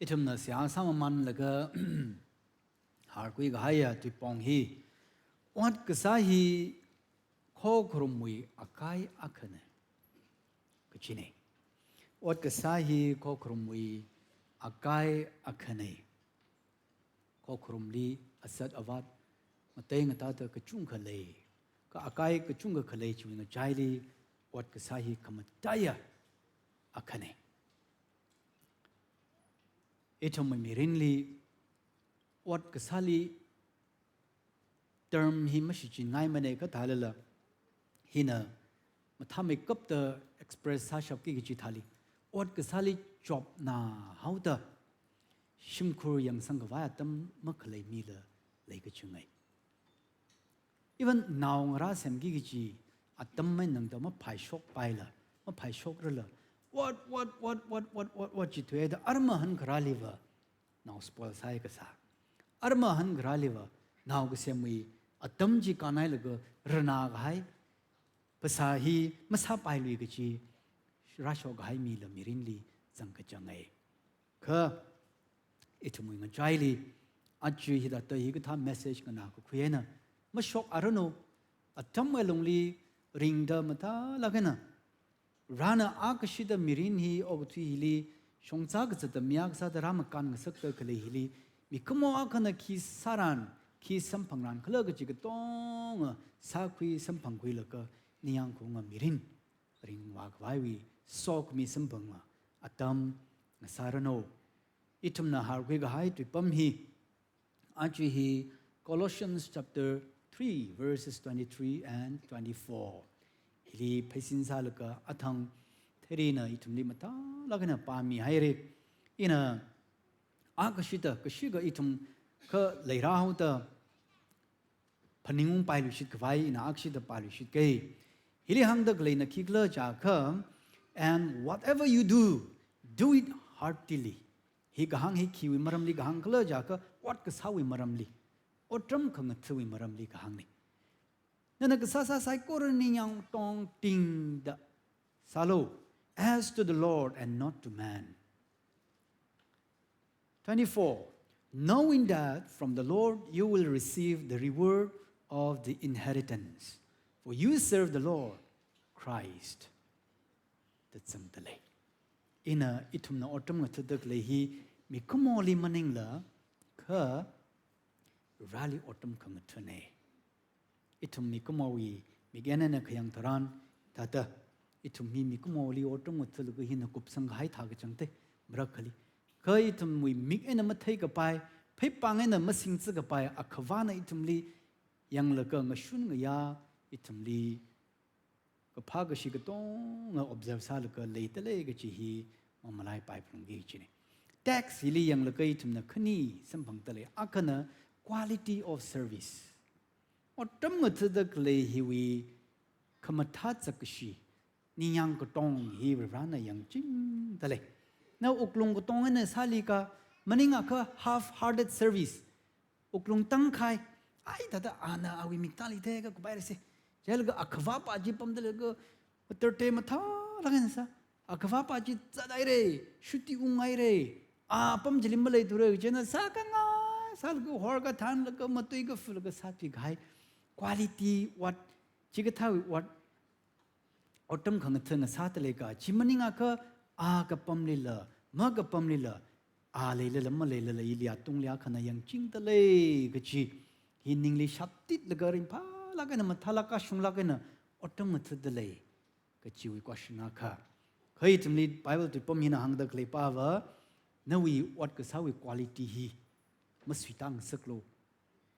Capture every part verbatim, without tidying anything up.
Ithumna seihā sāmamanlaga hārkhui kahaiya tuipong hi, ot kasā hi khokharumwui akai akhana kachina. Ot kasā hi khokharumwui akai akhana. Khokharumli azat avat matei ngatāda kachungkha lei. Kha akai kachungkha khalei chiwui ngachaili ot kasā hi khamataiya akhana. Ithumwui mirinli ot kasāli term hi mashichinngaimanei kathālala, hina mathāmeikapta express sāshapki kachi thāli, ot kasāli chopna haoda shimkhur yangsang khavai atam makhalei mila leikachungai. Even naongarā semki kachi atam mai nangda maphaishokpaila, maphaishokrala, ot, ot, ot, ot, ot, ot, ot chi thuida arma hankharāliva nao spoil sāi kasā. Arma hankharāliva nao kasemwui atam chi kānhailaga rāna kahai phasā hi masāpailui kachi rāshok kahai mila mirinli zangkachangai. Kha ithumwui ngachaili aja hithāda hikathā message nganā kakhui eina mashok aranu, atamwui lungli ringda mathālāk eina, rāna akashida mirin hi okathui hili shongza kazata mi akha sāda rāmakan ngasakta khalei hili, mikumo akhana khi sāran, khi samphangran khala kachi katonga sākhui samphangkhuilaga ningyāng khaunga mirin ringvā khavaiwui sokhami samphanga atam ngasāranu. Ithumna hārkhui kahai tuipam hi, aja hi Colossians chapter three, verses twenty-three and twenty-four. Hili pheisin sālaga athang theirina ithumli mathālāk eina pāmihaira. Ina akashida, kashika ithum kha leirāhaoda phaningungpailuishit khavai ina akashida pāluishitkei. Hili hāngda khaleina khikhala jiakha, "And whatever you do, do it heartily." Hi kahāng hi khiwui maramli kahāng khala jiakha, ot kasāwui maramli, otram khangatha̱wui maramli kahāngna. Nana kasāsā saikora ningyāng tongtingda sālu, "as to the Lord and not to man." Twenty-four, "Knowing that from the Lord you will receive the reward of the inheritance, for you serve the Lord Christ," da zangda lei. Ina ithumna otram ngatha̱da khalei hi mikumoli maningla, kha Vareli otram khangatha̱na. Ithum mikumowui mik eina khayang tharan, thāda ithum hi mikumoli otram ngatha̱laga hina kupsang kahai thā kachangte, marakhali. Kha ithumwui mik eina matheikapai, pheipāng eina masingzakapai akhavāna ithumli yanglaga ngashun ngayā ithumli kaphā kashi katonga observe sālaga leida lei kachi hi mamalaipai phalungki kachina. Text hili yanglaga ithumna khani samphangda lei. Akhana quality of service. Otram ngatha̱da khalei hiwui khamathā zakkashi, ningyāng katong hi Varena yangchingda lei. Na wuklung katong eina sālikha, maningakha half-hearted service. Wuklung tangkhai, ai thāda ana awui miktāli theiakha kupairase, jilaga akhavāpa chi pamda leiakha, Saturday mathālāk eina sā, akhavāpa chi zathaira, shuti unghaira, apam chili maleithura, chieina sākhangai sālaga horkha thānlaga matuikha fulaga sāthuikahai. Quality ot, chikathāwui ot, otram khangatha̱ ngasāda leikha, chi maningakha a kapamlila, ma kapamlila, a leilala ma leilala ili atungli akhana yangchingda lei kachi hi ningli shaptitlaga ringphālāk eina mathālāk kashunglāk eina otram ngatha̱da lei kachiwui question akha. Kha ithumli Bible tuipam hina hāngda khaleipava, nawui ot kasāwui quality hi masuita ngasaklu.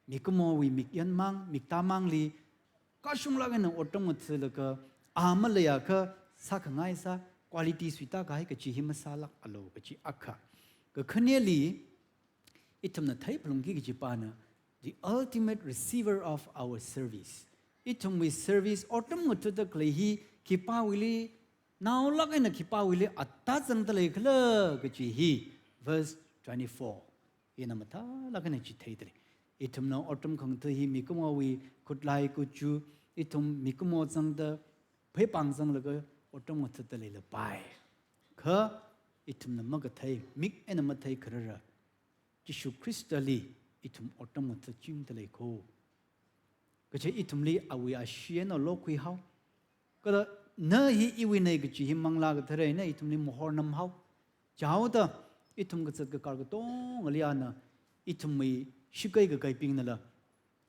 Mikumowui mikyan mang, miktāmangli kashunglāk eina otram ngatha̱laga, a maleiakha sākhangai sā, quality suitakahai kachi hi masālākalu kachi akha. Kakhaneli, ithumna theiphalungki kachipana, the ultimate receiver of our service. Ithumwui service otram ngatha̱da khalei hi khipāwuili, naolāk eina khipāwuili ata zangda leikhala kachi hi, verse twenty-four hina mathālāk eina chitheida lei. Ithumna otram khangatha̱ hi mikumowui khutlai khuchu, ithum mikumo zangda, pheipāng zanglaga otram ngatha̱da leilapai. Kha ithumna makathei, mik eina mathei kharara, Jishu Khristali ithum otram ngatachingda lei kho. Kaje ithumli awui ashee eina lokhui hao. Kala na hi iwui nei kachi hi Manglā Kathareina ithumli mahornam hao. Chaoda ithum kazat kakar katongali ana ithumwui shakei kakeibingnala,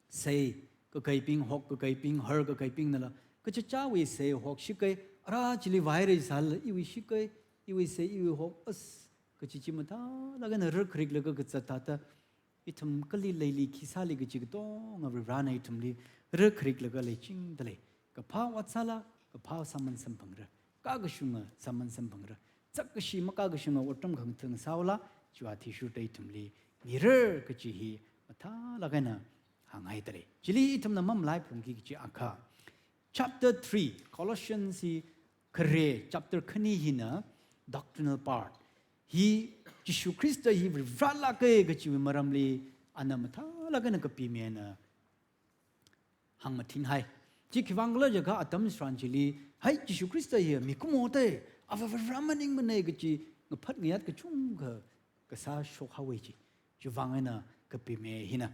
sei kakeibing, hok kakeibing, har kakeibingnala, kachichāwui sei, hok, shakei, ara chili vāhaira sālala, iwui shakei, iwui sei, iwui hok, as, kachichi mathālāk eina rarkhariklaga kazat thāda, ithum kali leili khi sāli kachi katonga Varivarana ithumli rarkhariklaga leichingda lei. Kaphā ot sāla, kaphā sāman samphangra. Kakashunga sāman samphangra. Chak kashi makakashunga otram khangatha sāhaola, chiwui athishurda ithumli mirar kachi hi mathālāk eina hānghaida lei. Chili ithumna mamalaiphungki kachi akha. Chapter three, Colossians hi khare, chapter khani hina doctrinal part. Hi Jishu Khrista hi Varivarālāka kachiwui maramli ana mathālāk eina kapimina hāngmathinghai. Chi khiwuivangkhala jiakha atam tharan chili, hai Jishu Khrista hi mikumo te, ava Varivarā maningmana kachi ngaphat ngayāt kachungkha kasā shokhaowa chi. Chiwuivang eina kapimi hina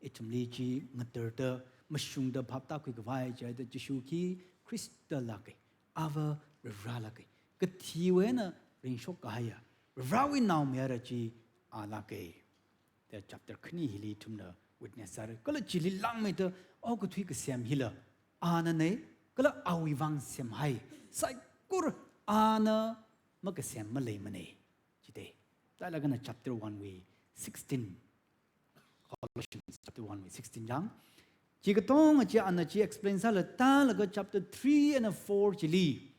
ithumli chi ngatarda, mashungda phaptākhui khavai chida Jishu hi Khrista lāka, ava Varivarā lāka. Kathiwui eina ringshok kahaiya, Varivarāwui naomayara chi a lāka. Da chapter khani hili ithumna witness sāra. Kala chili langmeida okathui kasem hila anana, kala awui vang semhai. Saikora ana makasem maleimana. Chida. Tailakana chapter one wui sixteen. Colossians chapter one wui sixteen chang. Chi katonga chi ana chi explain sāla tālaga chapter three and four chili.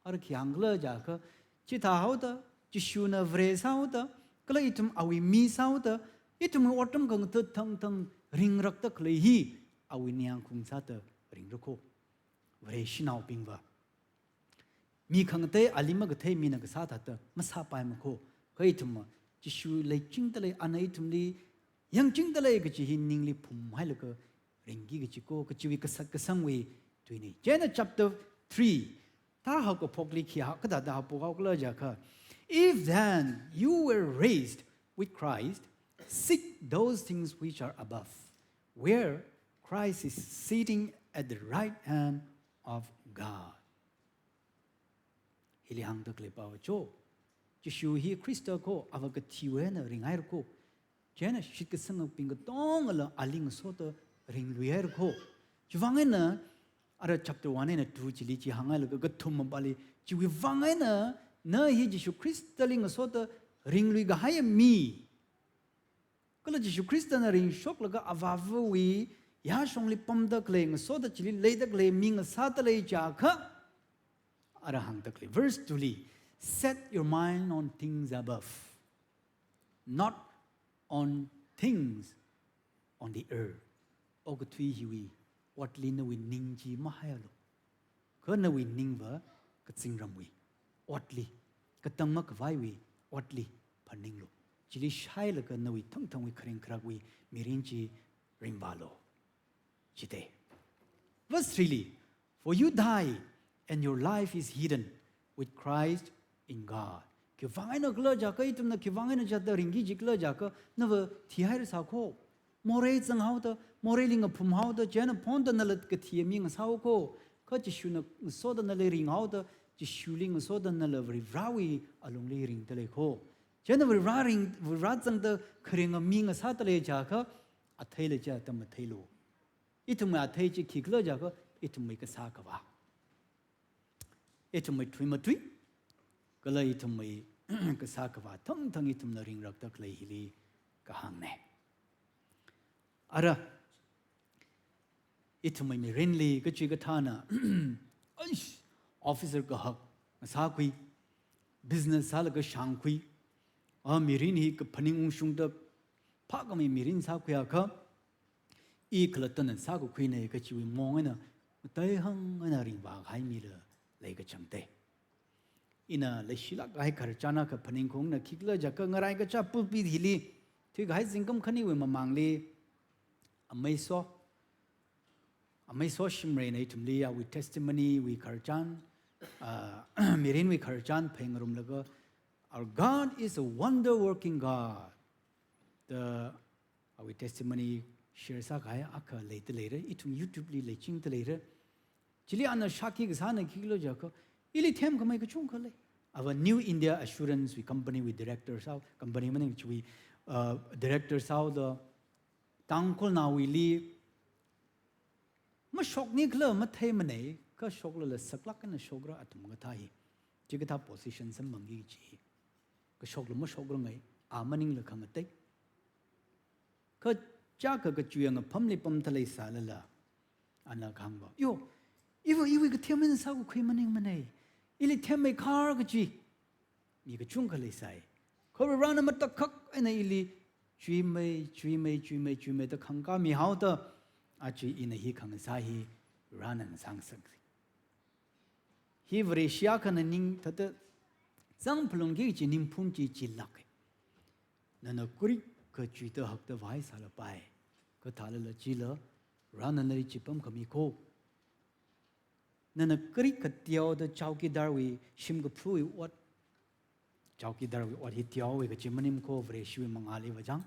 Ara khi hāngkhala jiakha, chithāhaoda, Jishuna Vare sāhaoda, kala ithum awui mi sāhaoda, ithumwui otram khangatha thangthang ringrakda khalei hi, awui ningyāng khaung sāda ringra kho. Vare shanaobingva. Mi khangatei ali makathei mina kasā thāda masāpaima kho. Kha ithumva, Jishu leichingda lei, ana ithumli yangchingda lei kachi hi ningli phumhailaga ringki kachi kho, kachiwui kasat kasangwui tuina. Chieina chapter three, tāhaokaphokli khi hā, kathāda haophokhaokhala jiakha. If then you were raised with Christ, seek those things which are above, where Christ is sitting at the right hand of God. Hili hāngda khalei pao cho. Jishu hi Khrista kho, ava kathiwui eina ringhaira kho. Chieina shitkasangabing katongala ali ngasoda ringluihaira kho. Chiwuivang eina, ara chapter one eina two chili chi hānghailaga kathum mapali, chiwuivang eina, na hi Jishu Khristali ngasoda ringlui kahaiya mi. Kala Jishu Khristana ringshoklaga avāvawui yāshongli pamda khalei ngasoda chili leida khalei mi ngasāda lei jiakha. Ara hāngda khalei. Verse two li, "Set your mind on things above, not on things on the earth." Okathui hiwui otli nawui ning chi mahaialu. Kha nawui ningva kazingramwui otli, katang makhavaiwui otli phaninglu. Chili shailaga nawui thangthangwui kharing kharakwui mirin chi ringvālu. Chida. Verse three li, "For you die, and your life is hidden with Christ in God." Khiwuivang einakhala jiakha, ithumna khiwuivang eina chithāda ringki jikhala jiakha, nava thihaira sā kho. Morei zanghaoda, moreili ngaphumhaoda, chieina phonda nala kathiya mi ngasāhao kho. Kha Jishuna ngasoda nali ringhaoda, Jishuli ngasoda nala Varivarāwui alungli ringda lei kho. Chieina Varivarā ring, Varivarā zangda kharinga mi ngasāda lei jiakha, atheila chithāda matheilu. Ithumwui athei chi khikhala jiakha, ithumwui kasā khavā. Ithumwui thuimatui, kala ithumwui kasā khavā thangthang ithumna ringrakda khalei hili kahāngna. Ara, ithumwui mirinli kachi kathāna, aish, officer kahak ngasākhui, business sālaga shāngkhui, a mirin hi kaphaning ungshungda phākhamei mirin sākhuiakha, i khalattana sākakhuina kachiwui mong eina, mataihang eina ringvākahai mila leikachangda. Ina leishilāk kahai khararchan akha phaningungna khikhala jiakha ngarai kachā pulpit hili, thuikahai zingkum khaniwui mamangli, amei So, amei So Shimreina ithumli awui testimony wui khararchan, ah, mirinwui khararchan phāngarumlaga, Our God is a wonder working God. Da awui testimony share sākahai akha leida leira, ithum YouTube li leichingda leira. Chili ana shākhi kasāna khikhala jiakha, ili themkhamei kachungkha lei. Ava New India Assurance wui company wui director sāhao, company maning chiwui, uh, director sāhaoda, Tangkhulnaowuili mashoknikhala matheimanei, kha shoklala saklāk eina shokra athum kathā hi. Chikathā position samphangki kaji. Kashokla mashokrangai, a maningla khangatei. Kha chākha kachuiya ngaphamli pamda leisālala, ana kahāngva, yo, iva, iwui kathem eina sākakhui maningmanei. Ili themmeikhar kaji mi kachungkha leisai. Kha Varena matakhak eina ili chuimei, chuimei, chuimei, chuimei da khangkā mihaoda, aja ina hi khangasā hi Varena ngasāngasakli. Hi Vareshi akhana ning thāda zangphalungki kaji ningphun chi chilāka. Nana karik kachuida hakda vāhaisālapai. Kha thālala chila, Varena nali chipamkhami kho. Nana karik kateoda chowkidar wui, shim kaphuwui ot, chowkidar wui ot hi teowui kachi maning kho, Vareshiwui mangāli vāzang.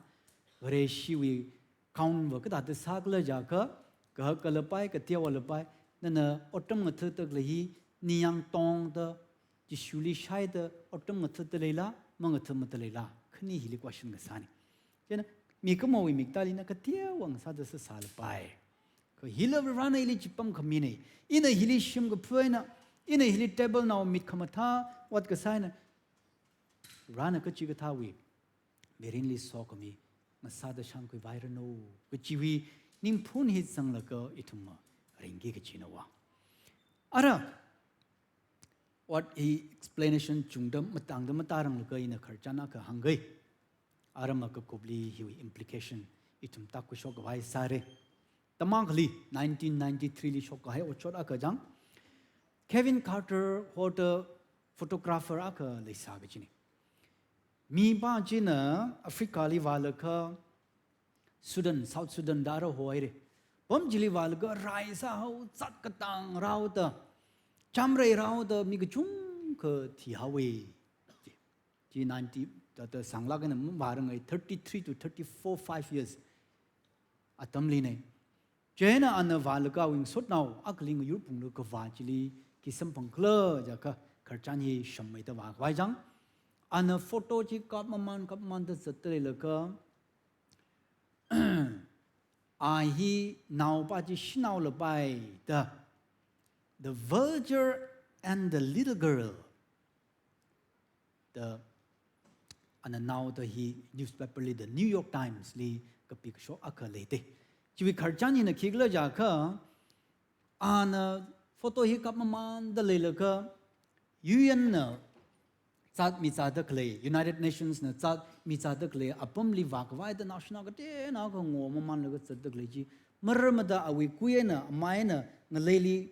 Vareshiwui count va kathāda sākhala jiakha, kahak kalapai, kateo kalapai, nana otram ngathada khalei hi, ningyāng tongda, Jishuli shaida otram ngathada leila, mangathamada leila, khani hili question kasāna. Chieina, mikumowui miktāli na kateowui vang sāda sāsālapai. Kha hila Varena ili chipamkhaminei. Ina hili shim kaphu eina, ina hili table nao mit khamathā, ot kasā eina, Varena kachikathāwui mirinli sokhami ngasāda shānkhuivairanu kajiwui ningphun hi zanglaga ithumna ringki kajina va. Ara, ot hi explanation chungda matangda mataranglaga ina khararchan akha hāngga. Aram akakupli hiwui implication ithum tākhuishok khavai sāra. Tamakhali nineteen ninety-three li shokkahai otshot akha chang. Kevin Carter hoda photographer akha leisā kajina. Mipā china Africa li vālaga Sudan, South Sudan da ara hohaira. Apam chili vālaga rai sāhao, zat katang rāhaoda, chamrei rāhaoda, mi kachungkha thihaowa. Chi ninety, thāda sānglāk eina mavārangai, thirty-three to thirty-four, five years atamlina. Chieina ana vālaga awui ngasotnao akhali ngayur phunglaga kavā chili khi samphangkhala jiakha khararchan hi shammeida vākhavai chang. Ana photo chi kapmaman kapmamanda zatda leilaga, a hi naopā chi shanaolapai da, The Vulture and the Little Girl da, ana naoda hi newspaper li, The New York Times li kapi kashok akha leida. Chiwui khararchan hina khikhala jiakha, ana photo hi kapmamanda leilaga, U N na zat mizāda khalei, United Nations na zat mizāda khalei apamli vākhavaida naoshinao kateonao akha ngomamanlaga zatda khalei chi, mararmada awui kui eina, amai eina ngaleili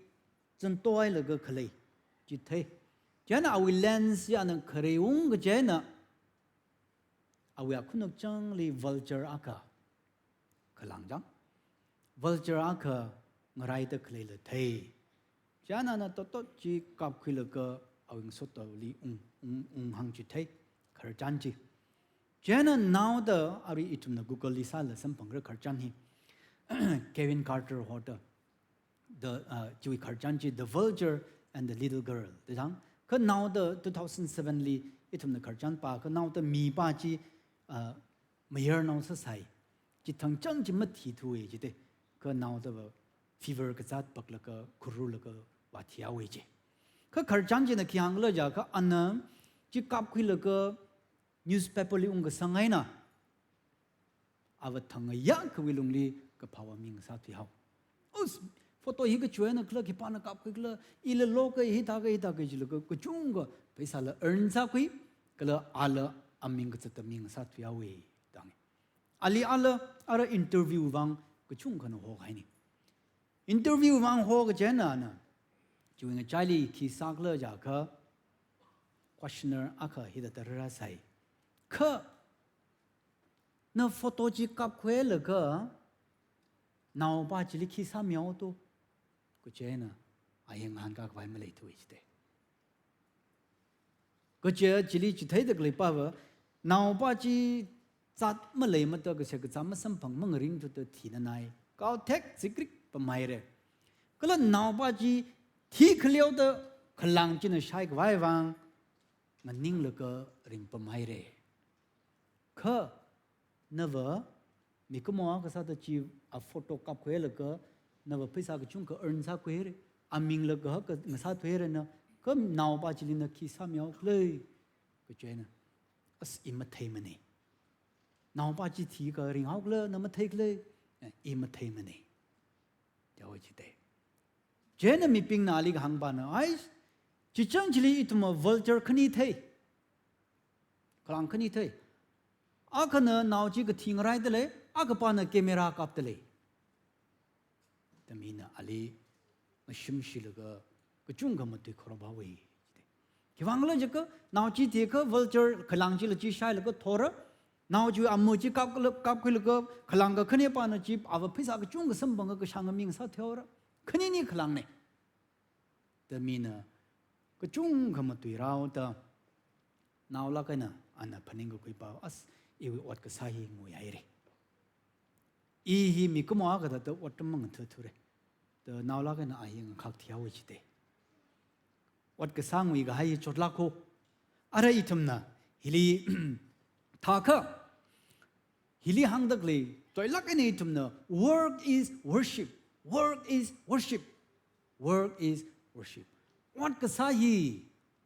zantohailaga khalei chi thei. Chieina awui lens chi ana kharewung kachieina, awui akhunuk changli vulture akha khalang chang. Vulture akha ngaraida khaleila thei. Chieina ana totot chi kapkhuilaga awui ngasotnaoli ung, ung, unghāng chi thei. Khararchan chi. Chieina naoda arui ithumna Google li sālala samphangra khararchan hi. Kevin Carter hoda, the, uh, chiwui khararchan chi, The Vulture and the Little Girl da chang. Kha naoda two thousand seven li ithumna khararchan pākha naoda mipā chi, uh, mayarnao sāsai. Chithang chang chi mathithuwa jida. Kha naodava fever kazat paklaga, khururlaga vāthihaowa ji. Kha khararchan china khi hāngkhala jiakha, ana chi kapkhuilaga newspaper li ungkasang eina, ava thangngayā akhawui lungli kaphāva mi ngasāthuihao. Us, photo hi kachuina khala, khipāna kapkhuikhala, ila loka, hithāka, hithāka jilaga kachungkha pheisāla earn sākhui, kala ala aming kazatta mi ngasāthuihaowa da hānga. Ali ala, ara interview vang kachungkhana hokahaina. Interview vang ho kachieina ana, chiwui ngachaili khi sākhala jiakha, questionnaire akha hithāda rāsai. Kha, na photo chi kapkhuilaga, naopā chili khi sāmihaoto? Kachieina, a hi ngahānkā khavai maleithuwa jida. Kaje chili chitheida khalei pava, naopa chi zat maleimada kasā kazā masamphang mangaringthuda thinanai. Kaothek zikrik pamhaira. Kala naopa chi thikhaleoda khalang china shaikhavai vang nganinglaga ringpamhaira. Kha nava mikumo akha sāda chi a photo kapkhuilaga, nava pheisā kachungkha earn sākhuira, amingla kahaka ngasāthuira na, kha naopa chili na khi sāmihaokhala? Kaje na, as, i matheimana. Naopa chi thikha ringhaokhala, na matheikhala? Eh, i matheimana. Jawa chite. Chieina mibingna ali kahāngpana, ai, chichāng chili ithumva vulture khani thei. Khalang khani thei. Akhana nao chi kathi ngaraida lei, akhapana camera kapda lei. Da mina ali mashimshilaga kachungkha matui khorop haowa. Khiwuivang khala jiakha, nao chi thikha vulture khalang chila chi shailaga thora, nao chi amu chi kap, kapkhuilaga khalang kakhanepana chi ava pheisā kachungkha samphanglaga kashāng aming sāthuira. Khanini khalangnei. Da mina kachungkha matui rāhaoda, naolāk eina ana phaningkakhui pava, as, iwui ot kasā hi nguihaira. I hi mikumo akha thāda otram mangathathura. Da naolāk eina a hi ngakhak thihaowa chite. Ot kasā nguikahai hi chotlāk haowa. Ara ithumna hili thākha, hili hāngda khalei, toilāk eina ithumna, work is worship. Work is worship. Work is worship. Ot kasā hi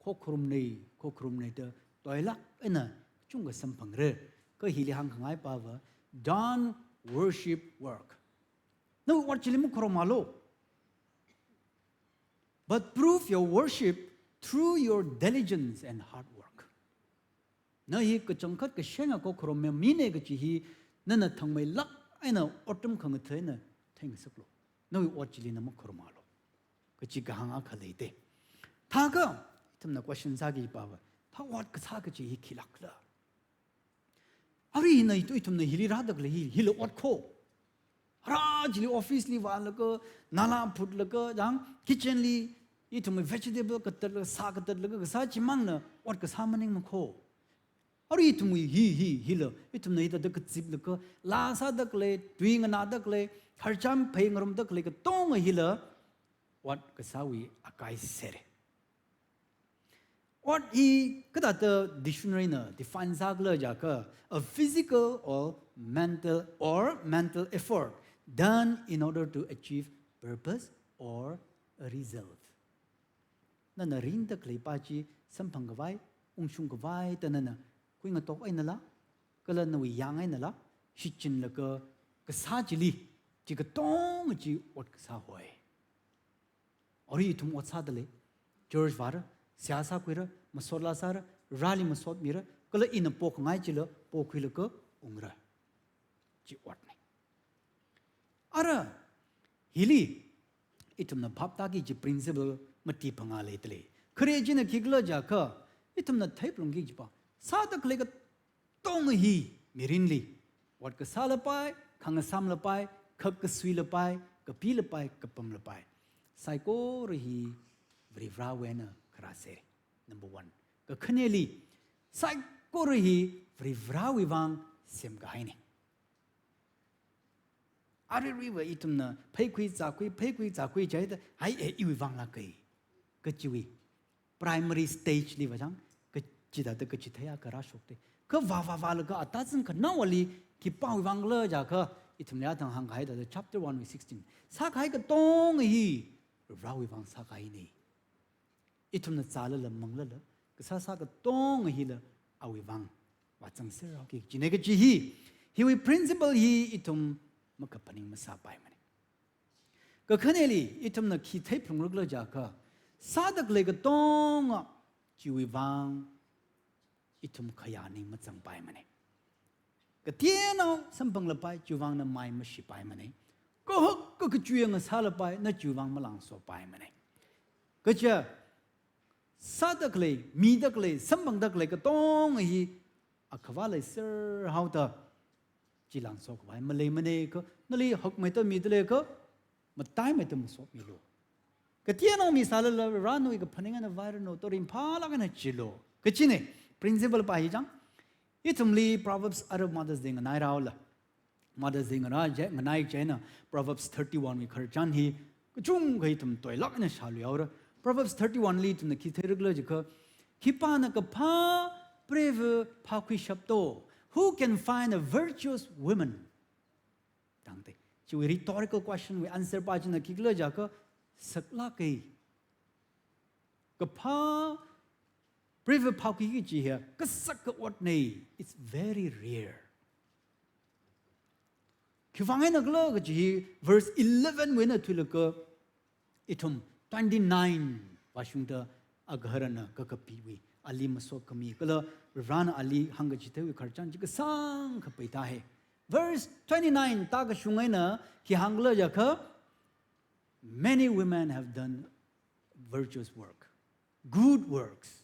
khokharumnei, khokharumnei da toilāk eina chungkha samphangra. Kha hili hāngkhangai pava, don't worship work. Nawui ot chili makharomhaolu. But prove your worship through your diligence and hard work. Na hi kachangkhat kashenga khokharum mi, minei kachi hi, nana thangmeilāk eina otram khangatha eina theingasaklu. Nawui ot chili na makharomhaolu. Kachi kahāng akha leite. Thākha, ithumna question sāki pava, thā ot kasā kachi hi khilākla? Arui hina ithum, ithumna hili rāda khalei hi, hila ot kho. Ara chili office li vālaga, nala phutlaga, jang kitchen li, ithum vegetable katatlaga, sā katatlaga, kasā chimangna ot kasā maningma kho. Arui ithum hi, hi, hila, ithumna hithāda kaziplaga, laa sāda khalei, tui nganāda khalei, harcham phei ngarumda khalei katonga hila, ot kasāwui akai sere. Ot hi kathāda dictionary na define sākhala jiakha, a physical or mental, or mental effort done in order to achieve purpose or a result. Nana ringda khalei pa chi samphangkhavai, ungshungkhavai da nana khuingatok einala, kala nawui yāng einala, shichinlaga kasā chili, chi katonga chi ot kasā hoi. Arui ithum ot sāda lei, church vāra, seihā sākhuira, masot laa sāra, Vareli masot mira, kala ina pokhangai chila pokhuilaga ungra. Chi otnei. Ara, hili, ithumna phap tāki kaji principle mati phangā leida lei. Khare china khikhala jiakha, ithumna theiphalungki kaji pa, sāda khalei katonga hi mirinli, ot kasālapai, khangasamlapai, khak kasuilapai, kapilapai, kapamlapai, saikora hi Varivarawui eina kharā sere. Number one. Kakhaneli, saikora hi Varivarawui vang semkahainei. Aruiruiva ithumna pheikhui zākhui, pheikhui zākhui jihaida, hai e, iwui vang lāka, kachiwui primary stage liva jang, kachithāda kachithei akha rāshokte. Kha vā vā vālaga atazan khanaowali khipāwui vangla jiakha, ithumli athang hāngkahai thāda chapter one verse sixteen. Sākahai katonga hi Varivarawui vang sākahainei. Ithumna zālala manglala, kasā sā katonga hila awui vang vāzangser haoki kajinei kaji hi, hiwui principle hi ithum makaphaning masāpaimanei. Kakhaneli, ithumna khi theiphalungra khala jiakha, sāda khalei katonga chiwui vang ithum khayā ning mazangpaimanei. Kateonao samphanglapai, chiwui vang na mai mashipaimanei. Kahaka kachui ngasālapai, na chiwui vang malāngsopaimanei. Kaja, sāda khalei, mida khalei, samphangda khalei katonga hi akhava leiser haoda chi lāngsokhavai maleimanei. Kha nali hakmeida mida leiakha, mataimeida masotmilu. Kateonao misālala, Vare nawui kaphaning eina vairanu, to ringphālāk eina chilu. Kachina, principle pa hi chang. Ithumli Proverbs ara Mother's Day nganai rāhaola. Mother's Day nganai chi, nganai chieina Proverbs thirty-one wui khararchan hi kachungkha ithum toilāk eina shāluihaora. Proverbs thirty-one li ithumna khi theira khala jiakha, khipāna kaphā preiva phākhuishap to? Who can find a virtuous woman? Dangte. Chiwui rhetorical question wui answer pa china khikhala jiakha, saklāka. Kaphā preiva phākhui kaji hi kasaka otna. It's very rare. Khiwuivang eina khala kaji hi verse eleven wui eina thuilaga ithum twenty-nine vāshungda agaharana kakapiwui ali masotkhami kala Varena ali hāngkachitheiwui khararchan chi kasāngkha peida hai. Verse twenty-nine tākashung eina khi hāng khala jiakha, many women have done virtuous work, good works.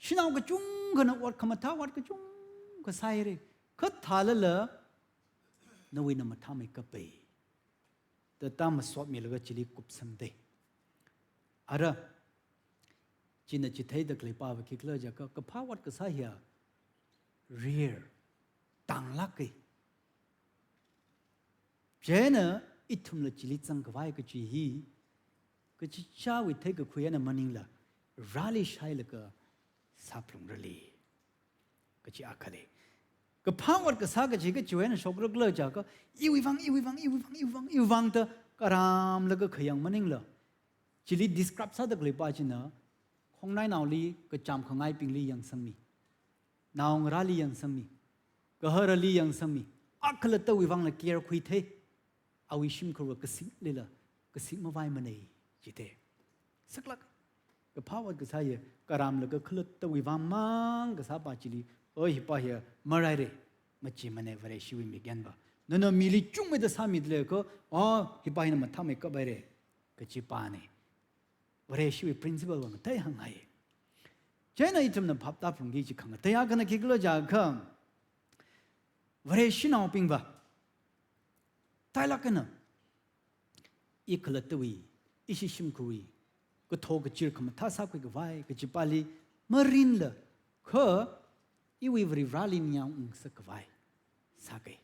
Shanao kachungkhana ot khamathā, ot kachungkha sāhaira. Kha thālala, nawuina mathāmeikapa. Da tā masotmilaga chili kupsangda. Ara, china chitheida khalei pava khikhala jiakha, kaphā ot kasā hiya rare, tānglāka. Chieina ithumla chili zangkhavai kaji hi, kachichāwui theikakhui eina maningla, Vareli shailaga sāphalungrali kaji akha lei. Kaphā ot kasā kaji kachiwui eina shokra khala jiakha, iwuivang, iwuivang, iwuivang, iwuivang, iwuivang da karamlaga khayang maningla, chili describe sāda khalei pa china, khongnainaoli kacham khangaibingli yangsangmi, naongarāli yangsangmi, gaharali yangsangmi, a khalattawui vangla care khuithei, awui shimkhurva kasinglila, kasing mavaimana, jida. Saklāk, kaphā ot kasā hi karamlaga khalattawui vangmang kasā pa chili, o hipa hiya maraira, machimana Vareshiwui mikyanva. Nana mili chungmeida sāmida leiakha, o hipa hina mathāmeikapaira kaji pana. Vareshiwui principle va ngatei hānghai. Chieina ithumna phap tāphalungki kaji khangatei akhana khikhala jiakha, Vareshinaobingva, tailāk eina, i khalattawui, ishi shimkhurwui, kathokachir khamathā sākhuikhavai kaji pali marinla, kha iwui Varivarali ningyāng ungsakhavai sāka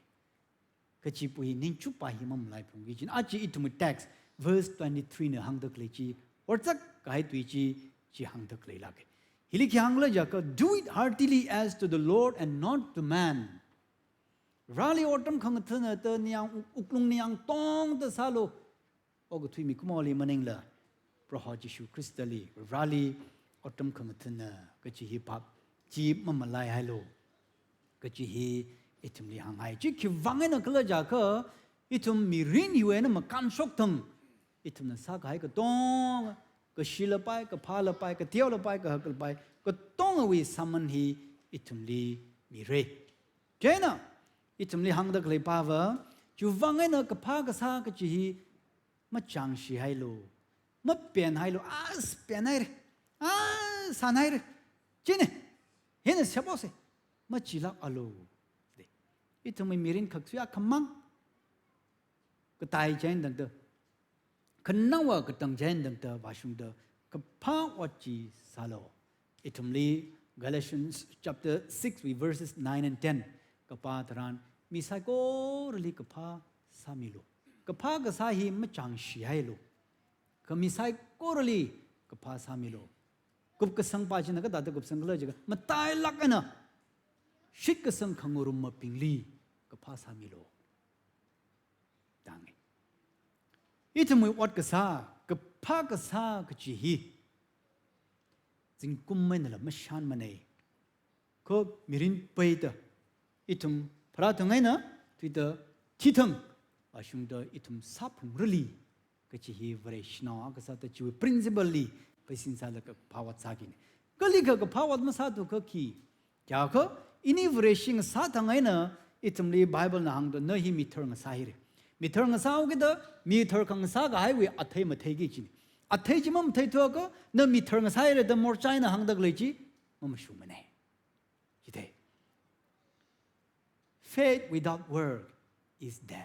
kaji pui ningchup pa hi mamalaiphalungki kajina. Aja ithumwui text, verse twenty-three na hāngda khalei chi, orchak kahai tui chi, chi hāngda khalei lāka. Hili khi hāng khala jiakha, "Do it heartily as to the Lord and not to man." Vareli otram khangathana da ningyāng uk-, wuklung ningyāng tongda sālu. Okathui mikumoli maningla, Proho Jishu Khristali, Vareli otram khangathana kaji hi phap chi mamalaihailu kaji hi ithumli hānghai. Chi khiwuivang eina khala jiakha, ithum mirin hiwui eina makānshok thang, ithumna sākahai katonga, kashi lapai, kaphā lapai, kateo lapai, kahak lapai, katongawui sāman hi ithumli mira. Chieina, ithumli hāngda khalei pava, chiwuivang eina kaphā kasā kaji hi machāngshihailu, mapenhailu, as penhaira, as sānhaira. China, hina seposa, machilākalu. Ithumwui mirin khak suya khamang. Katai chieina tangda, khanaowa katang chieina tangda, vāshungda, kaphā ot chi sālu. Ithumli Galatians chapter six wui verses nine and ten kapā tharan, mi saikorali kaphā sāmilu. Kaphā kasā hi machāngshihailu. Kha mi saikorali kaphā sāmilu. Kupkasang pa china kathāda kupsang khala jiakha, matailāk eina shitkasang khangarumabingli kaphā sāmilu. Dang. Ithumwui ot kasā, kaphā kasā kaji hi zingkum einala mashānmana. Kha mirin peida, ithum pharāthang eina thuida, thithang, vāshungda ithum sāphalungrali kaji hi Vareshinao akha sāda chiwui principle li pheisin sālaga kaphā ot sākina. Kalikha kaphā ot masāthu kha khi, kayākha, ini Vareshi ngasā thang eina ithumli Bible na hāngda, na hi mithar ngasāhaira. Mithar ngasāhaokida, mithar khangasā kahaiwui athei matheiki kajina. Athei chi mamatheithu akha, na mithar ngasāhaira da morchai eina hāngda khalei chi mamashungmana. Jida. Faith without work is dead.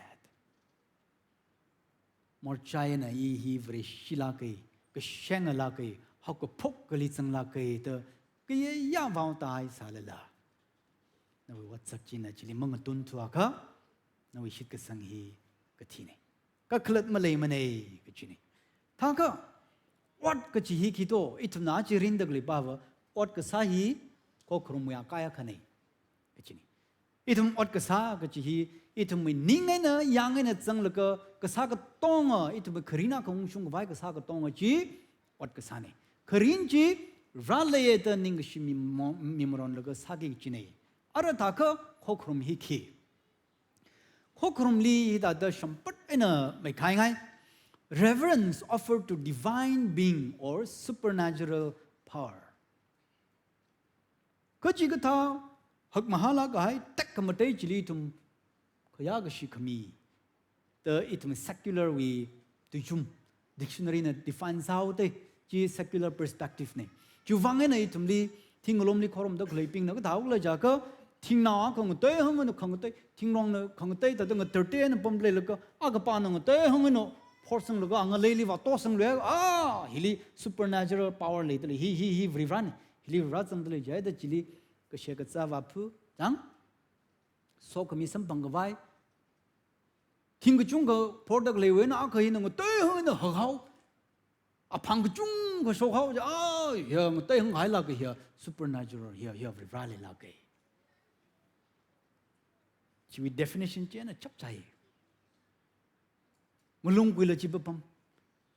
Morchai eina i hi Vareshi lāka, kashenga lāka, haokaphok kali zang lāka da Kayāya vaotai sālala, nawui otsak china chili mangatun thuakha, nawui shitkasang hi kathina. Kakhalat maleimana kachina. Thākha, ot kachi hi khi to, ithumna chi rinda khalei pava, ot kasā hi khokharumwui akai akhana kachina. Ithum ot kasā kachi hi, ithumwui ning eina, yang eina zanglaga, kasā katonga, ithumwui kharin akha ungshung khavai kasā katonga chi, ot kasāna. Kharin chi, Vare leiya da ningkashi mimo-, mimaronlaga sāki kachina. Ara thākha, khokharum hi khi. Khokharumli hithāda shimpat eina meikhaingai. Reverence offered to divine being or supernatural power. Kachikathā hakmahālāk kahai tekhamatei chili ithum khayā kashi khami. Da ithum secular wui tuichum, dictionary na define sāhaoda, chi secular perspective na. Chiwuivang eina ithumli, thing ngalomli khorumda khaleibingna kathāhaokhala jiakha, thingnao akha ngatei hang eina khangatei, thingrongna khangatei thāda ngatartei eina pamda leilaga, akhapana ngatei hang eina phorsanglaga, angaleili vātosanglu, ah, hili supernatural power leida lei, hi, hi, hi Varivarana, hili Varivara zangda lei jida chili, kashek kazā vāphu, chang, sokhami samphang khavai, thing kachungkha phorda khaleiwui eina akha hina ngatei hang eina hakhao. Aphang kachungkha shokhao ja, ah, hiya ngatei hang hailāka hiya supernatural, hiya, hiya Varivara leilāka. Chiwui definition china chapchai. Ngalung kuila chi papam.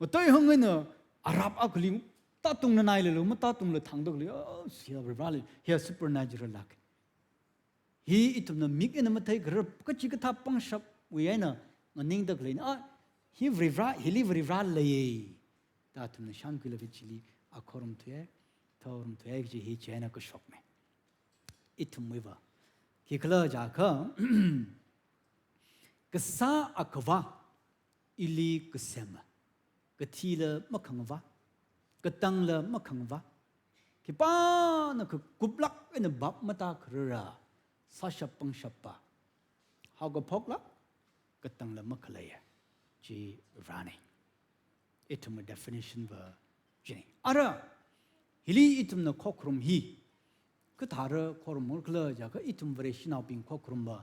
Ngatei hang eina arap akhali, tātungna nailalu, matātungla thangda khalei, ah, hiya Varivara lei, hiya supernatural lāka. Hi ithumna mik eina matheikharar kachikathā pangshapwui eina nganingda khaleina. Ah, hi Varivara, hili Varivara leiya. Da ithumna shānkhuilaga chili akhorum thuiya, thorum thuiya kaji hi china kashokna. Ithumwuiva. Khikhala jiakha, kasā Akhava ili kasema. Kathila makhangava, katangla makhangava, khipāna kakuplāk eina bhap matākharara, sāshap pangshappa, haokaphoklāk, katangla makhaleiya, chi Varena. Ithumwui definition va china. Ara, hili ithumna khokharum hi, kathāra khorumkhala jiakha ithum Vareshinaobing khokharumva.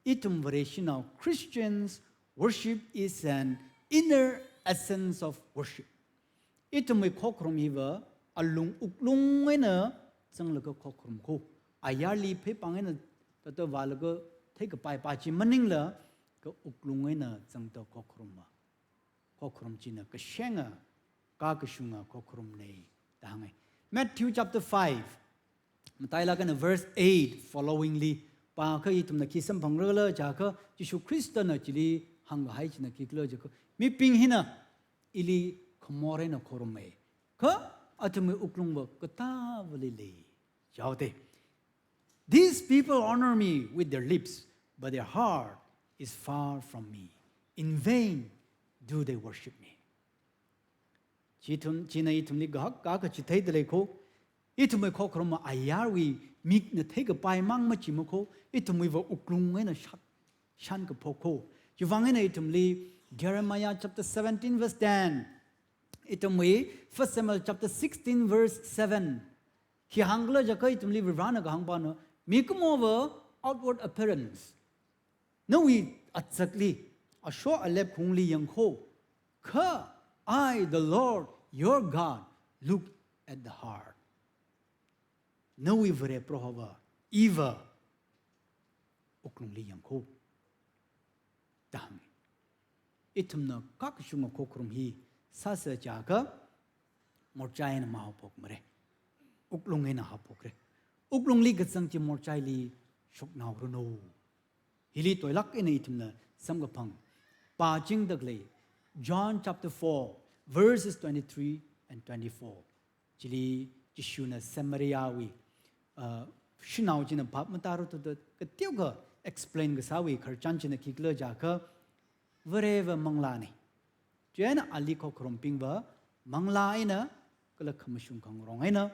Ithum Vareshinao Christians worship is an inner essence of worship. Ithumwui khokharum hiva alung wuklung eina zanglaga khokharum kho. Ayarli pheipāng eina tātā vālaga theikapai pa chi maningla kha wuklung eina zangda khokharumva. Khokharum china kashenga, kakashunga khokharumna da hānga. Matthew chapter five, matailāk eina verse eight followingli, pākha ithumna khi samphangrala jiakha, Jishu Khristana chili hāngkahai china khikhala jiakha, mibing hina ili khamor eina khoruma, kha athumwui wuklungva katāvali lei. Jihaoda. These people honor me with their lips, but their heart is far from me. In vain do they worship me. Chithum, china ithumli kahak kakā chitheida lei kho, ithumwui khokharumva ayarwui mikna theikapai mang machima kho, ithumwuiva wuklung eina shak, shankaphok kho. Chiwuivang eina ithumli Jeremiah chapter seventeen verse ten, ithumwui First Samuel chapter sixteen verse seven, khi hāngkhala jiakha ithumli Varivarana kahāngpana, mikumova outward appearance, nawui atsakli, asho alep khungli yangkho, kha I, the Lord your God, look at the heart. Nawui Vare Prohova, iva wuklungli yangkho da hānga. Ithumna kakashunga khokharum hi sāsa jiakha, morchai eina mahaophokmara. Wuklung eina haophokra. Wuklungli kazang chi morchaili shoknaoranu. Hili toilāk eina ithumna samkaphang pāchingda khalei John chapter four, verses twenty-three and twenty-four. Chili Jishuna Samariawui, uh, shanao china bhap matāra thuda kateokha explain kasāwui khararchan china khikhala jiakha, Vareva manglāna. Chieina ali khokharumbingva manglā eina kala khamashung khangarong eina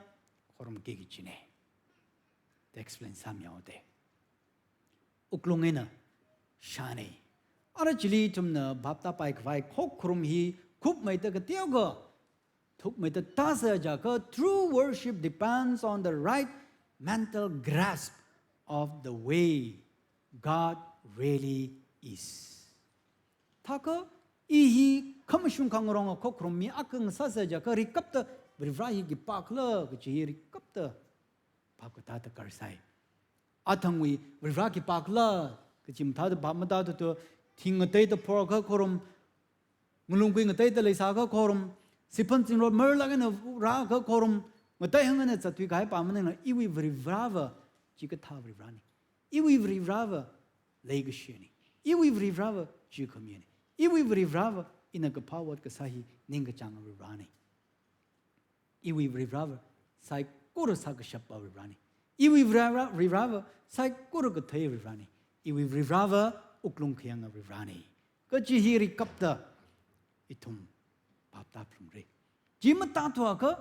khorumki kachina. Da explain sāmihaoda. Wuklung eina shāna. Ara chili ithumna bhap tāpai khavai khokharum hi khupmeida kateokha thukmeida tāsa jiakha, true worship depends on the right mental grasp of the way God really is. Thākha, i hi khamashung khangarong khokharum mi akha ngasāsa jiakha, rikapta Varivarā hi khipākhala kachi hi rikapta phap katā darkar sai. Athangwui Varivarā khipākhala kachi mathāda phap matāthuda, thing ngateida phorkha khorum, ngalung kui ngateida leisākha khorum, siphan zingrot marlāk eina rākha khorum, ngatei hāng eina zatthui kahai pa maningla, iwui Varivarāva chikathā Varivarāna. Iwui Varivarāva leikashina. Iwui Varivarāva chi khamina. Iwui Varivarāva ina kaphā ot kasā hi ningkachāng Varivarāna. Iwui Varivarāva saikora sākashap pa Varivarāna. Iwui Varivarā, Varivarāva saikora kathei Varivarāna. Iwui Varivarāva wuklung khayang Varivarāna. Kachi hi rikapta ithum phap tāphalungra. Chi matāthuakha,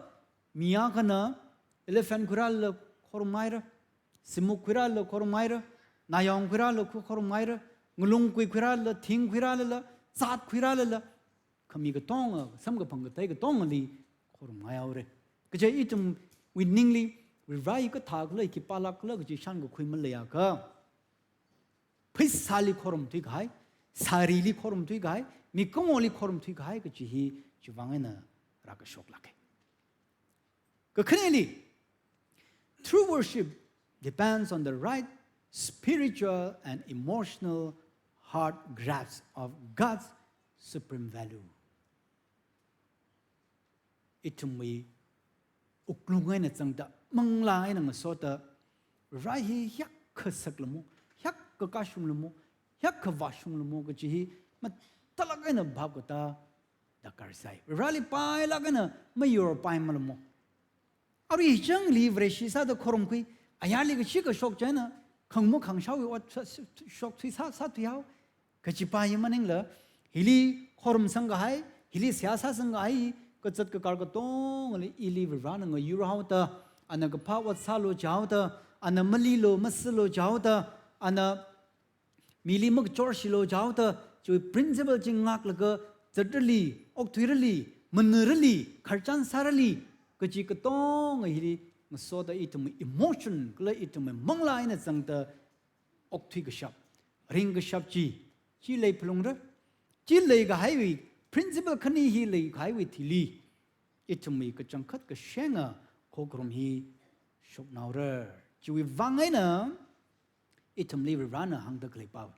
mi akhana elephant khuirālala khorumhaira, simuk khuirālala khorumhaira, nayong khuirālala khu-, khorumhaira, ngalung kui khuirālala, thing khuirālala, zat khuirālala, khami katonga, samkaphang kathei katongali khorumhaihaora. Kaje ithumwui ningli, Varivarā hi kathākhala, khipālākhala kachi shānkakhui maleiakha, pheisāli khorumthui kahai, sārili khorumthui kahai, mikumoli khorumthui kahai kachi hi chiwuivang eina rākashoklāka. Kakhaneli, true worship depends on the right spiritual and emotional heart grasp of God's supreme value. Ithumwui wuklung eina zangda, manglā eina ngasoda, Varivarā hi hiyākha saklamo, hiyākha kashunglo mo, hiyākha vāshunglo mo kachi hi mathālāk eina phap katā darkar sai. Varivarāli pailāk eina mayorpaimalo mo. Arui changli Vareshi sāda khorumkhui, ayarli kashi kashok china, khangmo khangshāwui ot sā, sā, shokthui sā, sāthuihao, kachi pa hi maningla, hili khorumsang kahai, hili seihā sāsang kahai, kazat kakar katongali ili Varivarāna ngayurhaoda, ana kaphā ot sālu jihaoda, ana malilu masilu jihaoda, ana mili makachor shilu jihaoda, chiwui principle chi ngaklaga, zatrali, okthuirali, manirali, kharchan sārali, kachi katonga hili ngasoda ithumwui emotion, kala ithumwui manglā eina zangda okthui kashap, ring kashap chi, chi leiphalungra. Chi leikahaiwui, principle khani hi leikahaiwui thili, ithumwui kachangkhat kashenga khokharum hi shoknaora. Chiwuivang eina ithumli Varivarāna hāngda khalei pa,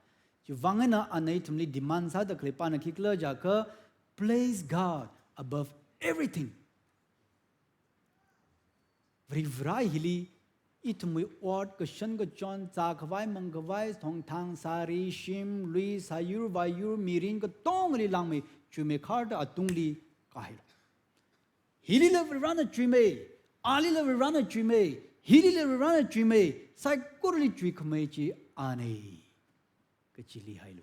chiwuivang eina ana ithumli demand sāda khalei pana khikhala jiakha, place God above everything. Varivarā hili ithumwui ot, kashan kachon, zākhavai mangkhavai, thongthang, sari, shim, lui, sāyur, vāyur, mirin katongali langmei, chuimeikharda atungli kahailu. Hilila Varivarāna chuimei, alila Varivarāna chuimei, hilila Varivarāna chuimei, saikorali chuikhamei chi ana, kachili hailu.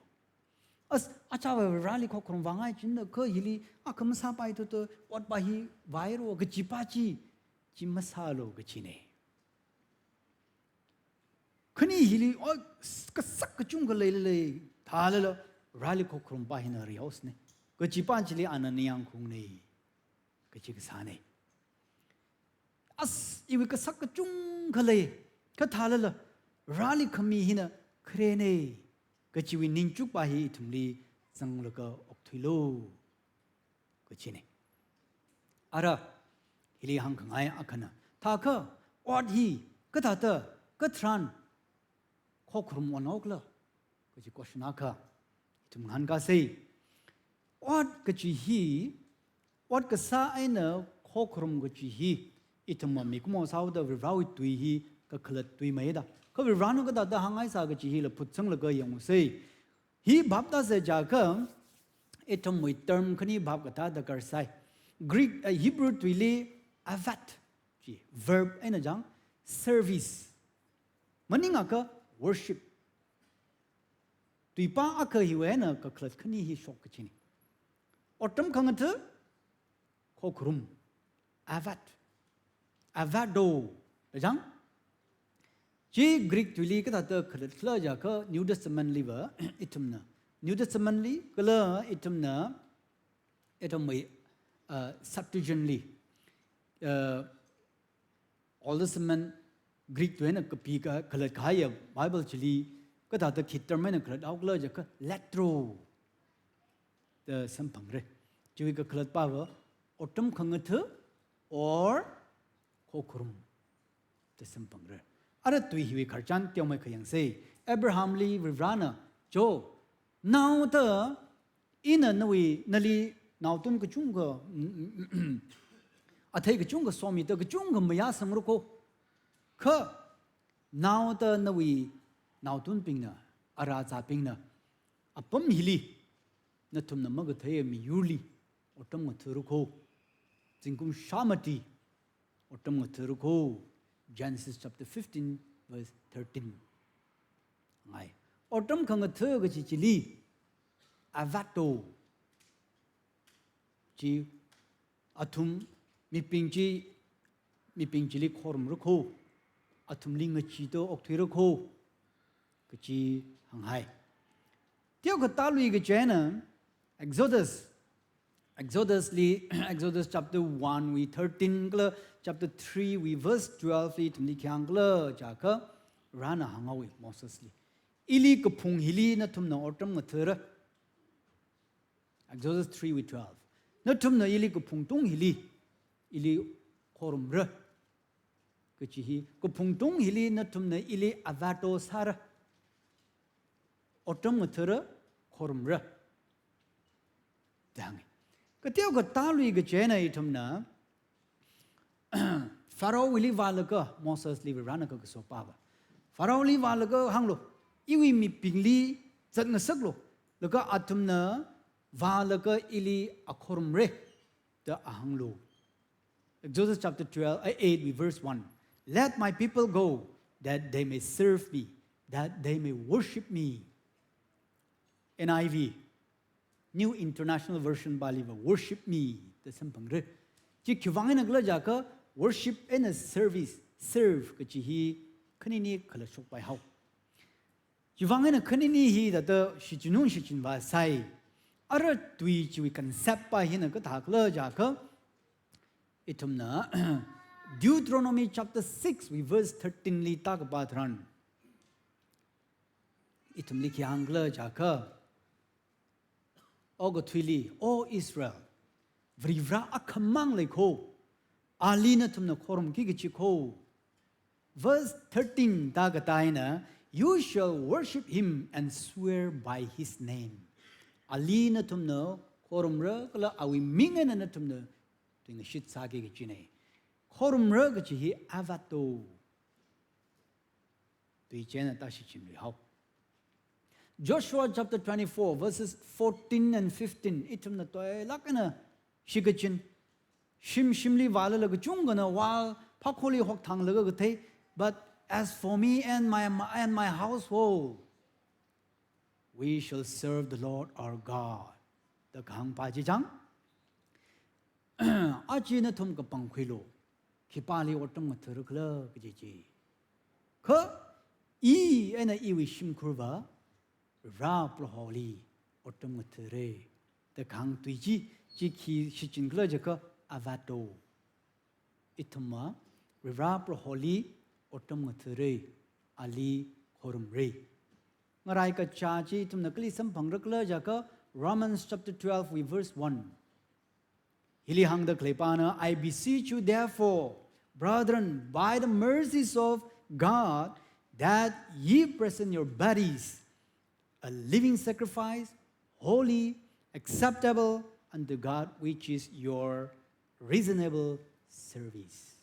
As, achāva Varivarāli khokharum vāngai china kha hili akha masāpaithuda ot pa hi vāhairo kachi pa chi, chi masālo kachina. Khani hili, oi, s-, kasak kachungkha leilala, thālala, Vareli khokharum pa hina rihaosna. Kachi pa chili ana ningyāng khaungna. Kachi kasāna. As, iwui kasak kachungkha lei, kha thālala, Vareli khami hina kharena. Kachiwui ningchuk pa hi ithumli zanglaga okthuilu. Kachina. Ara, hili hāngkhangai akhana, thākha, ot hi, kathāda, katharan, khokharum onhaokhala, kachi question akha, ithum ngahānkāsa. Ot kachi hi, ot kasā eina khokharum kachi hi, ithumva mikumo sāhaoda Varewui tui hi, kakhalat tui maida. Kha Varena kathāda hāngngaisa kachi hila phutsanglaga yangsa. Hi bhap tāsa jiakha, ithumwui term khani bhap kathā darkar sai. Greek, eh, Hebrew tuili avad, chi, verb eina chang, service. Maningakha worship. Tuipa akha hiwui eina kakhalat khani hi shok kachina. Otram khangatha, khokharum. Avad. Avado. Da chang? Chi Greek tuili kathāda khalatkhala jiakha New Testament liva ithumna. New Testament li kala ithumna, ithumwui, uh, Septuagint li, uh, Old Testament Greek tuina kapi ka khalat kahaiya Bible chili kathāda khi term eina khalathaokhala jiakha latro da samphangra. Chiwui kakhalatpava otram khangatha or khokharum da samphangra. Ara tui hiwui khararchan teomeikha yangsa. Abraham li Varivarana, jo, naoda ina nawui, nali naotun kachungkha, athei kachungkha somida kachungkha mayāsangra kho. Kha naoda nawui naotunbingna, arazābingna, apam hili, nathumna makatheiya miyurli otram ngathara kho. Zingkum shāmati otram ngathara kho. Genesis chapter fifteen, verse thirteen. Ngai. Otram khangatha kachi chili, avato. Chi athum mibing chi, mibing chili khorumra kho. Athumli ngacheeda okthuira kho. Kachi hānghai. Teokha tālui kachi eina, Exodus. Exodus li, Exodus chapter one wui thirteen kala chapter three wui verse twelve li ithumli khi hāngkhala jiakha, Varena hānghaowa Moses li. Ili kaphung hili nathumna otram ngathara. Exodus three wui twelve. Nathumna ili kaphung tung hili, ili khorumra. Kachi hi, kaphung tung hili nathumna ili avato sāra. Otram ngathara, khorumra. Da hānga. Kateokha tālui kachi eina ithumna, Pharaohli vālaga, Mosesli Varena kakaso pāva. Pharaohli vālaga hānglu, iwui mibingli zatngasaklu, laga athumna vālaga ili akhorumra, da ahānglu. Exodus chapter twelve, uh, eight, verse one. "Let my people go, that they may serve me, that they may worship me." N I V, New International Version pāliva worship me da samphangra. Chi khiwuivang einakhala jiakha worship eina service, serve kachi hi khanini khalashok paihao. Chiwuivang eina khanini hi thāda shichinung shichinvāsai. Ara tui chiwui concept pa hina kathākhala jiakha, ithumna Deuteronomy chapter six wui verse thirteen li tākapā tharan, ithumli khi hāngkhala jiakha, okathuili, O Israel, Varivara akhamang lei kho, ali nathumna khorumki kachi kho. Verse thirteen tākatā eina, "You shall worship him and swear by his name." Ali nathumna khorumra kala awui ming eina nathumna tuingashit sāki kachina. Khorumra kachi hi avato. Tui chieina tāshichinluihao. Joshua chapter twenty-four, verses fourteen and fifteen. Ithumna toilāk eina shikachin. Shim shimli vālala kachungkhana wall phākholi hokthanglaga kathei. "But as for me and my, and my household, we shall serve the Lord our God." Da kahāng pa chi chang. Aja nathum kapangkhuilu, khipāli otram ngathara khala kaji chi. Kha i eina iwui shimkhurva, Vare Proholi otram ngathara. Da kahāng tui chi, chi khi shichinkhala jiakha avato. Ithumva, Vare Proholi otram ngathara, ali khorumra. Ngarai kacha chi ithumna kali samphangra khala jiakha, Romans chapter twelve wui verse one. Hili hāngda khalei pana, "I beseech you therefore, brethren, by the mercies of God, that ye present your bodies a living sacrifice, holy, acceptable unto God, which is your reasonable service."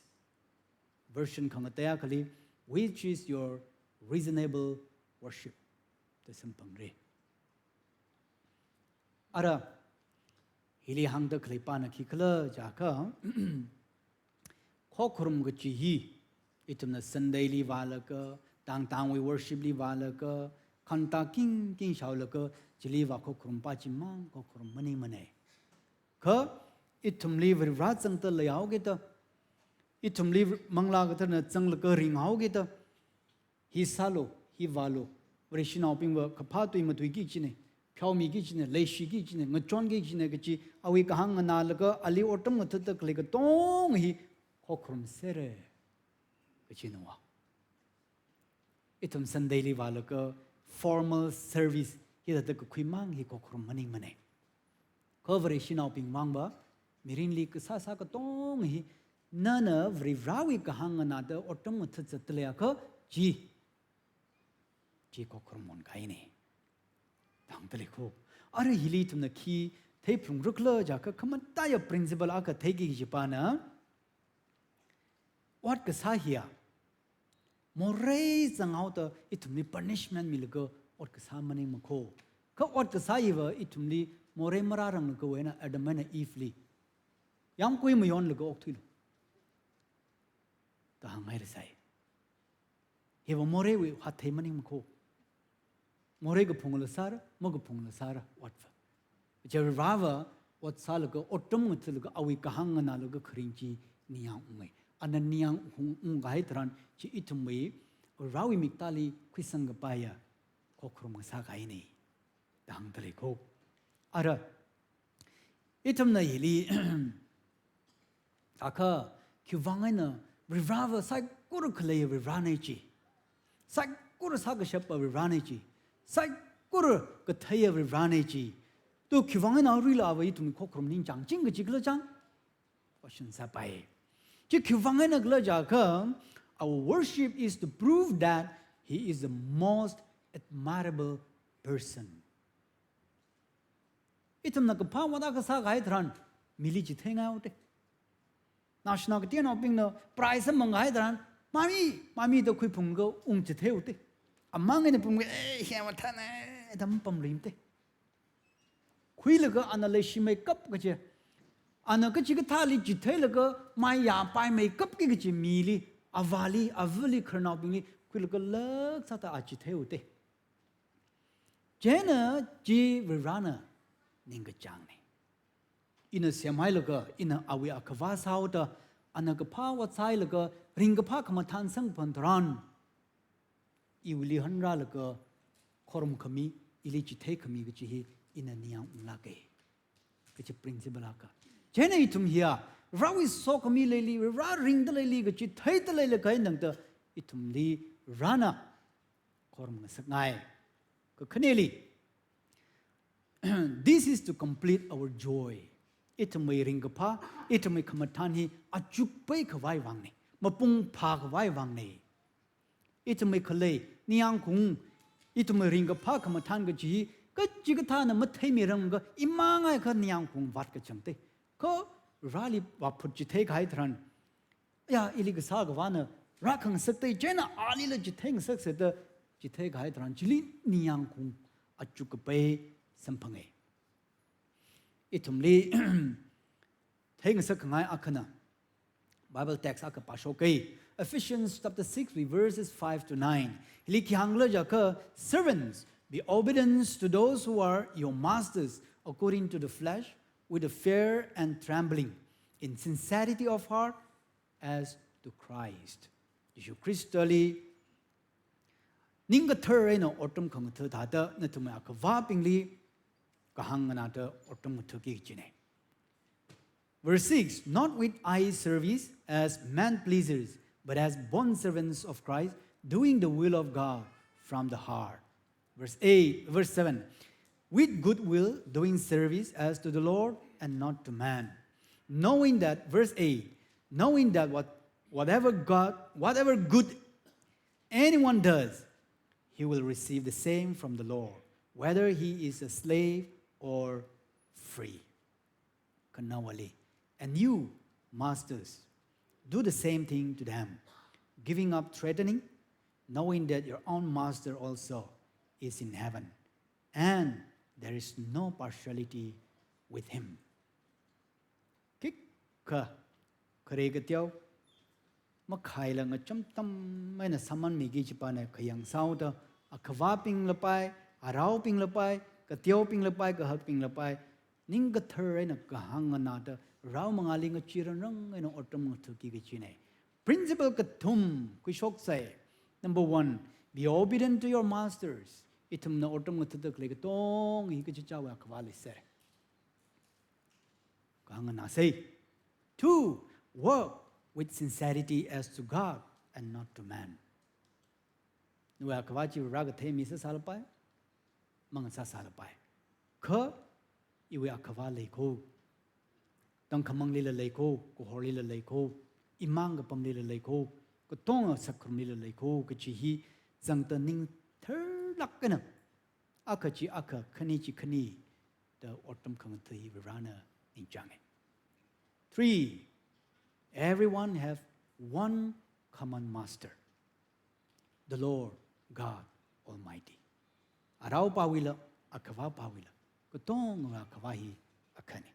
Version khangateiya akhali, "Which is your reasonable worship." Da samphangra. Ara, hili hāngda khalei pana khikhala jiakha, khokharum kachi hi, ithumna Sunday li vālaga, tangtangwui worship li vālaga, khanta khingkhing shaolaga, chili vā khokharum pa chimang khokharum maningmana. Kha, ithumli Vare zangda leihaokida, ithumli Manglā Katharana zanglaga ringhaokida, hi sālu, hi vālu, Vareshinaobingva kaphā tui matuiki kachina. pheomiki kajina, leishiki kajina, ngachonki kajina kaji, awui kahāng nganālaga ali otram ngathāda khalei katonga hi khokharum sera kajina wa. Ithum Sunday li vālaga formal service hithāda kakhuimang hi khokharum maningmana. Kha Vareshinaobing vangva, mirinli kasāsā katonga hi, nana Varivarāwui kahāng nganāda otram ngathāda zatda leiakha chi, chi khokharum onkahaina da hāngda lei ko. Ara hili ithumna khi theiphalungra khala jiakha, khamataiya principle akha theiki kajipana, ot kasā hiya morei zanghaoda ithumli punishment milaga ot kasā maningma ko. Kha ot kasā hiva ithumli morei marāranglagawui eina Adam eina Eve li yāmgui mayonlaga okthuilu da hāngngairasai. Hiva moreiwui hathei maningma ko. Morei kaphungla sāra, makaphungla sāra, otva. Chi Varivarāva ot sālaga, otram ngathālaga, awui kahāng nganālaga kharing chi ningyāng unga. Ana ningyāng ung, ungkahai tharan chi ithumwui, Varivarāwui miktāli khuisangkapaiya khokharum ngasākahaina da hāngda lei ko. Ara, ithumna hili akha, khiwuivang eina Varivarāva saikora khalei Varivarāna chi, saikora sākashapa Varivarāna chi, saikora katheiya Varivarāna chi, to khiwuivang eina aruila ava ithum khokharum ningchāngching kaji khala chang? Question sāpai. Chi khiwuivang eina khala jiakha, our worship is to prove that he is the most admirable person. Ithumna kaphā ot akha sākahai tharan mili chitheingai haoda. Naoshinao kateonaobingna prize mang kahai tharan, mami, mami da khuiphunglaga ungchithei haoda. Amang eina phunglaga, eh, hi mathāna da mapamlui mada. Khuilaga ana leishimeikap kaji, ana kachikathāli chitheilaga mayāpaimeikapki kaji mili, avāli, avali, khararnaobingli khuilaga lāk sāda a chithei haoda. Chieina chi Varivarāna ningkachāngna. Ina semhailaga, ina awui akhava sāhaoda, ana kaphā ot sāhailaga, ringkaphā khamathān samphang tharan, iwuili hanrālaga khorumkhami, ili chitheikhami kaji hi ina ningyāng unglāka kaji principle akha. Chieina ithum hiya, Varewui sokhami leili, Vare ringda leili kaji theida leilakha eina tangda ithumli Varena khorum ngasakngai. Kakhaneli, this is to complete our joy. Ithumwui ringkaphā, ithumwui khamathān hi achukpai khavai vangna, mapung phākhavai vangna. Ithumwui khalei, ningyāngkaung, ithumwui ringkaphā khamathān kaji hi, kachikathāna matheimiranglakha, imang eina kha ningyāngkaung vātkachangda. Kha Vareli vāphut chitheikahai tharan, ya, ili kasā Akhavana rākhangasakda, chieina alila chitheingasaksa da chitheikahai tharan, chili ningyāngkaung achukkapai samphanga. Ithumli theingasakkhangai akhana Bible text akha pāshoka. Ephesians chapter six, verses five to nine. Hili khi hāngkhala jiakha, "Servants, be obedient to those who are your masters according to the flesh, with the fear and trembling, in sincerity of heart, as to Christ." Jishu Khristali ningkathar eina otram khangatha thāda, nathumwui akhavabingli kahāng nganāda otram ngathaki kajina. Verse six, "Not with eye service as man pleasers, but as bond servants of Christ, doing the will of God from the heart." Verse eight, verse seven, "With good will, doing service as to the Lord and not to man." Knowing that, verse eight, knowing that what, whatever God, whatever good anyone does, he will receive the same from the Lord, whether he is a slave or free. Khanawali. "And you, masters, do the same thing to them, giving up threatening, knowing that your own master also is in heaven, and there is no partiality with him." Khikha, khare kateo, makhaila ngacham tam eina sāmanmiki kajipana khayang sāhaoda, akhavabingla pai, araobingla pai, kateobingla pai, kahakbingla pai, ningkathar eina kahāng nganāda, rao mangāli ngacheeranrang eina otram ngathaki kajina. Principle kathum khuishoksai. Number one, be obedient to your masters. Ithumna otram ngathāda khalei katonga hi kachichāwui akhava leiser. Kahāng nganāsei. Two, work with sincerity as to God and not to man. Nawui akhava chi Vare kathei mi sāsālapai, mangasāsālapai. Kha, iwui akhava leikho. Tangkhamanglila leikho, kahorlila leikho, imang kapamlila leikho, katonga sakkharum lila leikho, kachi hi zangda ning tharlāk eina, akha chi akha, khani chi khani, da otram khangathā hi Varena ningchānge. Three, everyone have one common master, the Lord God Almighty. Araopawuila, akhavapawuila, katonga akhava hi akhane.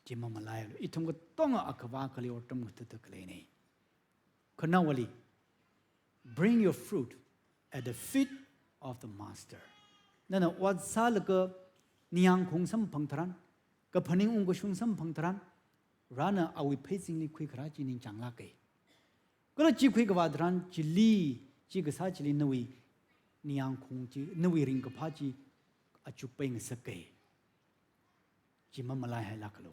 Chi mamalaialu, ithum katonga akhava akhali otram ngathāda khaleine. Khanāwali, bring your fruit at the feet of the master. Nana ot sālaga ningyāng khaung samphang tharan, kaphaning ungkashung samphang tharan, Varena awui pheizingli khuikharā chi ningchānglāke. Kala chi khuikavā tharan chili, chi kasā chili nawui ningyāng khaung chi, nawui ringkaphā chi achuk peingasake. Chi mamalaihai lākalu.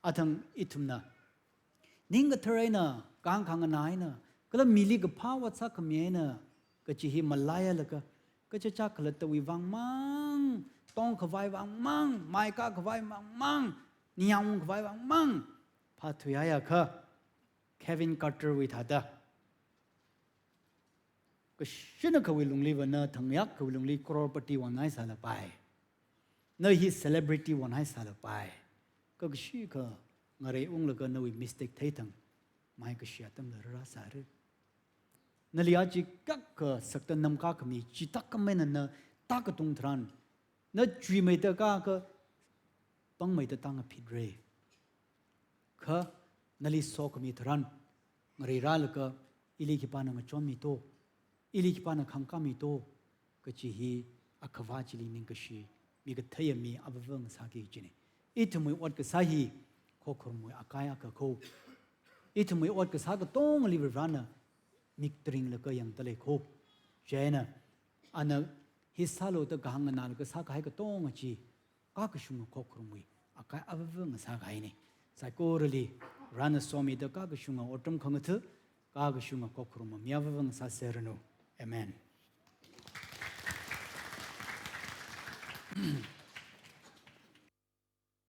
Athang ithumna ning kathar eina, kahāng khanganā eina, kala mili kaphā ot sākhami eina, kachi hi malaialaga, kachichā khalattawui vangmang, tongkhavai vangmang, maikā khavai vangmang, ningyāng khavai vangmang phāthuihaiakha, Kevin Carter wui thāda, kashina akhawui lungli va na thangyak akhawui lungli crorepati onhaisālapai. Na hi celebrity onhaisālapai. Kha kashikha ngarei unglaga nawui mistake theithang, maikashi atamla rāsāra. Nali aja kakha sakta namkā khami chi tākam eina na tākatung tharan, na chuimeida kakha pāngmeida tāngaphitre. Kha nali sokhami tharan, ngarei rālaga, ili khipāna ngachonmi to, ili khipāna khangkāmi to, kachi hi akhava chili ningkashi, mi katheiya mi avāva ngasāki kajine. Ithumwui ot kasā hi khokharumwui akai akha kho. Ithumwui ot kasā katongali Varena mik tringlaga yangda leikho. Chieina, ana hi sālu da kahāng nganālaga sākahai katonga chi, kakashunga khokharumwui akai avāva ngasākahaine. Saikorali Varena somida kakashunga otram khangathā, kakashunga khokharuma mi avāva ngasāserranu. Amen.